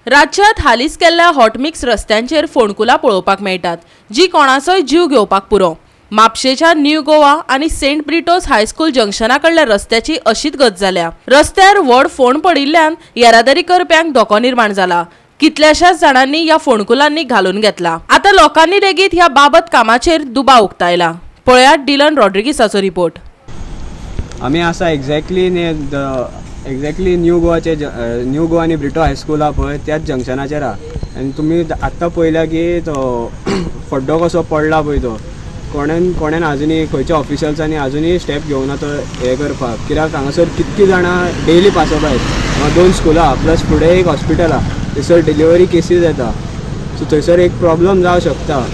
राज्यांत हालींच केल्ल्या हॉटमिक्स रस्त्यांचेर फोंडकुलां पळोवपाक मेळटात, जी कोणाचोय जीव घेवपाक पुरो. म्हापशेच्या न्यू गोवा आनी सेंट ब्रिटोस हायस्कूल जंक्शना कडल्या रस्त्याची अशीच गत जाल्या. रस्त्यार व्हड फोंड पडिल्ल्यान येरादारी करप्यांक धोको निर्माण जाला. कितल्याशाच जाणांनी ह्या फोंडकुलांनी घालून घेतला. आतां लोकांनी लेगीत ह्या बाबत कामाचेर दुबाव उक्तायला. पळयात डिलन रॉड्रिगीसाचो रिपोर्ट. आमी आसा एक्झॅक्टली न्यू गोवाचे न्यू गोवा आनी ब्रिटो हायस्कूल आहा पळय त्याच जंक्शनाचेर आहा. आनी तुमी आत्तां पळयल्या की तो फड्डो कसो पडला पळय तो कोणेन आजुनूय खंयच्या ऑफिशल्सांनी आजुनूय स्टेप घेवना तो हें करपाक. कित्याक हांगासर कितकी जाणां डेली पासप हांगा 2 स्कुलां प्लस फुडें एक हॉस्पिटल आहा, थंयसर डिलिव्हरी केसीस येता. सो थंयसर एक प्रॉब्लम जावं शकता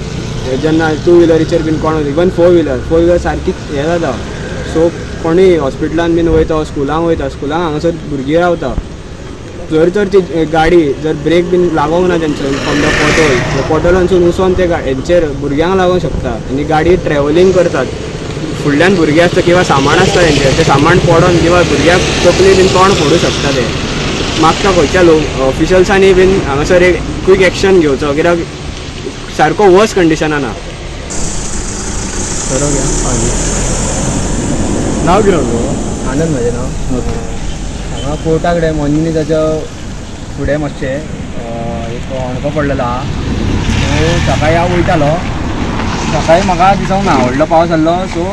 जेन्ना 2 व्हिलरीचेर बीन कोण इवन 4 व्हिलर सारकी हें जाता. सो कोणूय हॉस्पिटलान बीन वयता, स्कुलांक वयता, स्कुलांक हांगासर भुरगीं रावता. जर तर ती गाडी जर ब्रेक बीन लागोंक ना तेंच्यान फ्रॉम the pothole, पोटोलानसून उसोन ते हेंचेर भुरग्यांक लागोंक शकता. आनी गाडी ट्रॅव्हलिंग करतात, फुडल्यान भुरगे आसता किंवा सामान आसता तेंचेर, तें सामान पडोन किंवा भुरग्याक तकली बीन तोंड फोडूं शकता. ते मागता खंयच्या लोक ऑफिशल्सांनी बीन हांगासर एक क्वीक एक्शन घेवचो, कित्याक सारको वर्स कंडिशनान आहा. नाव कितें तुजें? आनंद म्हजें नांव. हांगा कोर्टा कडेन मोंजिनीजाच्या फुडें मातशें एक होणको पडलेलो आहा. सो सकाळी हांव वयतालो, सकाळी म्हाका दिसोंक ना, व्हडलो पावस आहलो, सो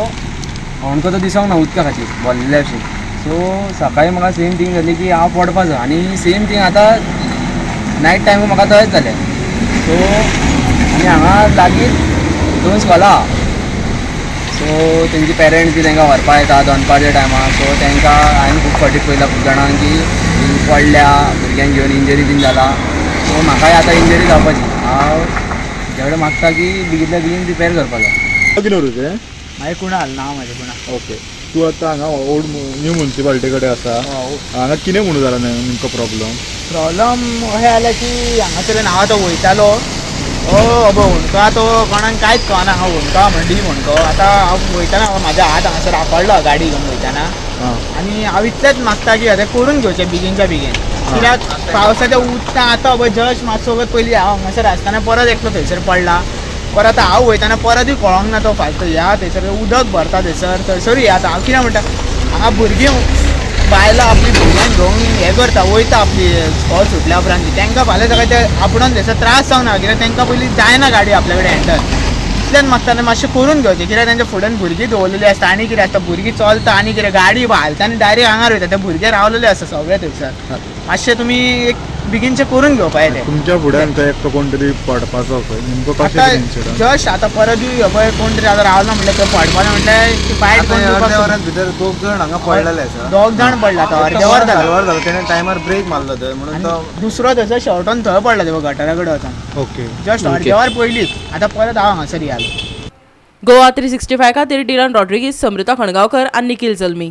होणको तो दिसोंक ना उदका खातीर भरलेले भशेन. सो सकाळी म्हाका सेम थींग जाली की हांव पडपाचो, आनी सेम थींग आतां नायट टायम म्हाका तशेंच जालें. सो आनी हांगा लागींच 2 स्कॉलां आहा, सो तेंची पेरंट्स बी तांकां व्हरपा येता दनपारच्या टायमार. सो तांकां हांवें खूब फावटी पळयला खूब जाणांक की पडल्या भुरग्यांक घेवन इंजरी बीन जाला. सो म्हाकाय आतां इंजरी जावपाची. हांव तेजे कडेन मागता की बेगींतल्या बेगीन रिपेर करपाचो. कितें तुजें? मागीर कुणाल, नांव म्हाजें कुणाल. ओके, तूं आतां हांगा ओल्ड न्यू मुन्सिपालिटी कडेन आसा, हांगा कितें म्हणून जाला नेमको प्रॉब्लम? प्रॉब्लम अशें जालें की हांगासर हांव आतां वयतालो, अबो हुंडको तो कोणाक कांयच कळना, हांव हुंडको म्हणटी हुंडको. आतां हांव वयतना म्हाज्या हात हांगासर आपडलो गाडी घेवन वयतना, आनी हांव इतलेंच मागता की आतां करून घेवचें बेगीनच्या बेगीन, कित्याक पावसाच्या उदकां आतां पळय जस्ट मातसो वगत पयलीं हांव हांगासर आसतना परत एकलो थंयसर पडला. परत हांव वयतना परतूय कळोंक ना तो फालतू ह्या थंयसर उदक भरता थंयसर, थंयसरूय आतां हांव कितें म्हणटा, हांगा भुरगीं बायलां आपली भुरग्यांक घेवन हें करता वयता आपली स्कॉल सुटल्या उपरांत, तांकां फाल्यां सकाळीं ते आपणून थंयसर त्रास जावना, कित्याक तांकां पयलीं जायना गाडी आपल्या कडेन हँडल. इतल्यान मागतना मातशें करून घेवचें, कित्याक तेंच्या फुड्यान भुरगीं दवरलेलीं आसता आनी कितें आसता, भुरगीं चलता आनी कितें गाडी घालता आनी डायरेक्ट आंगार वयता, ते भुरगे रावलेले आसता सगळे थंयसर. मातशें तुमी एक बेगीनचें करून घेवपा येतें. तुमच्या फुड्यान थंय एकटो कोण तरी पडपाचो नेमको कशें? जस्ट आतां परतूय पळय कोण तरी आतां रावलो म्हणल्यार थंय पडपाचें म्हणल्यार फायट करून भितर 2 जाण हांगा पडलेले आसा, 2 जाण पडला तो अर्देवर जालो, तेणें टायमार ब्रेक मारलो थंय म्हणून तो दुसरो थंयसर शॉर्टून थंय पडला ते गटारा कडेन वचून. ओके, जस्ट अर्देवर पयलींच. आतां परत हांव हांगासर आयलो. गोवा 365 खातीर डिलन रॉड्रिगीस, समृता खणगांवकर आनी निखिल जल्मी.